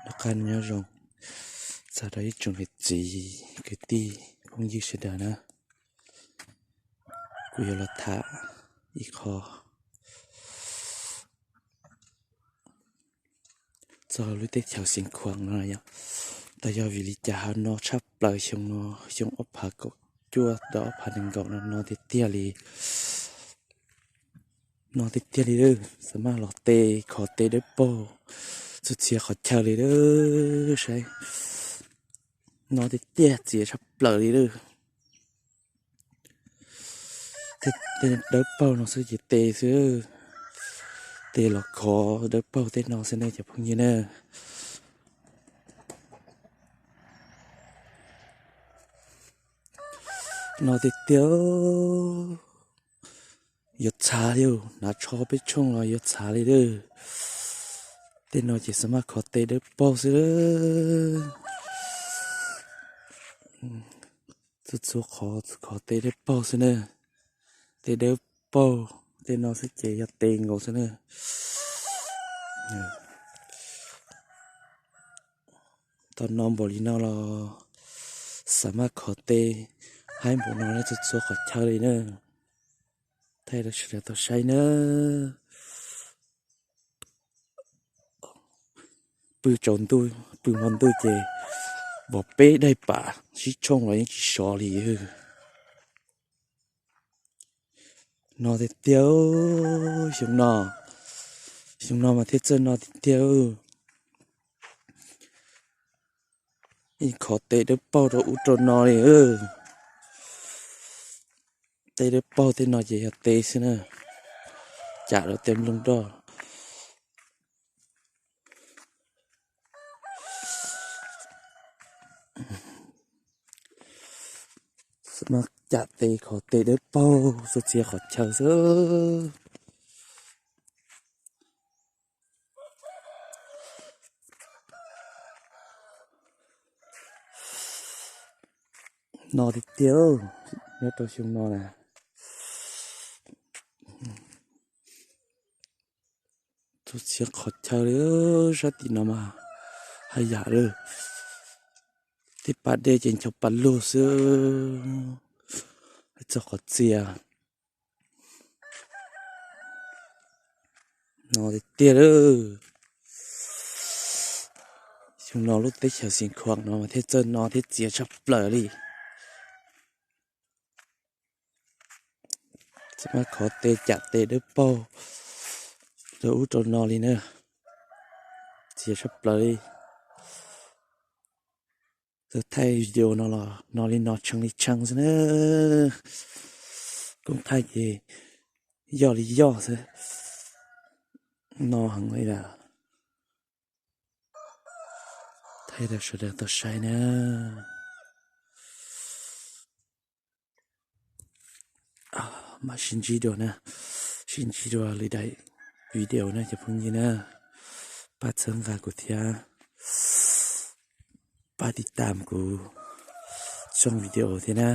Noj qab nyob zoo txog rau ib tsoom niam txiv kwv tij phooj ywg sawv daws na. Kuv yuav los tham ib qho txog lub teb chaws Xeev Khuam no yom. Tau yog vim li cas ho no tshaj plaws xyoo no, xyoo ob phav kaum cuaj rau ob phav nees nkaum no no tiag tiag li. No tiag tiag li lawm, xav mas los tes khov tes dawb paug txhua txhia qhov chaw li lawm saib. No tiag tiag txias tshaj plaws li lawm. Tej dawb paug no xwb ces tes xwb, tes los khov dawb paug tej no xwb ne cov phooj ywg na. No tiag tiag yuav txhav li, hnav tsho peb tshooj los yuav txhav li lawm. Tej no ces xav mas khov tes dawb paug xwb. Txhua txhua qhov khov tes dawb paug xwb na. Tes dawb paug tej no xwb ces yog tes nkaus xwb na. Tau no npaum li no los xav mas khov tes haib npaum no ne txhua txhua qhov chaw li na. Thaij rau sawv daws tau saib na. Pw tsaus ntuj pw hmo ntuj ces vov peb daim pam sib tshooj los yeej tsis sov li. No tiag tiag, xyoo no, xyoo no mas thiaj txawj no tiag tiag. Yeej khov tes dawb paug rau ub rau no li. Tes dawb paug tej no ces yog tes xwb na, cam rau tej nplooj roj. Mas cam tes khov tes dawb paug txhua txhia qhov chaw xwb. No tiag tiag, nyob rau xyoo no na, txhua txhia qhov chaw li. Sab tim no mas haj yam li, tej pas dej ces ncho pas lug xwb, txog qhov txias. No tiag tiag lawm. Xyoo no lub teb chaws Xeev Khuam no mas thiaj txawj no thiab txias tshaj plaws li. Txawm mas khov tes cam tes dawb paug rau ub rau no li na, txias tshaj plaws li. Thaij video no los no li no tshee li tshee xwb na. Koob thaij ces yoj li yoj xwb. No heev li lawm. Thaij rau sawv daws tau saib na. Mam sib ntsib dua na, sib ntsib dua lwm daim video na cov phooj ywg na. Pab txhawb nqa kuv thiab, pab tiv tam kuv tshooj video thiab na.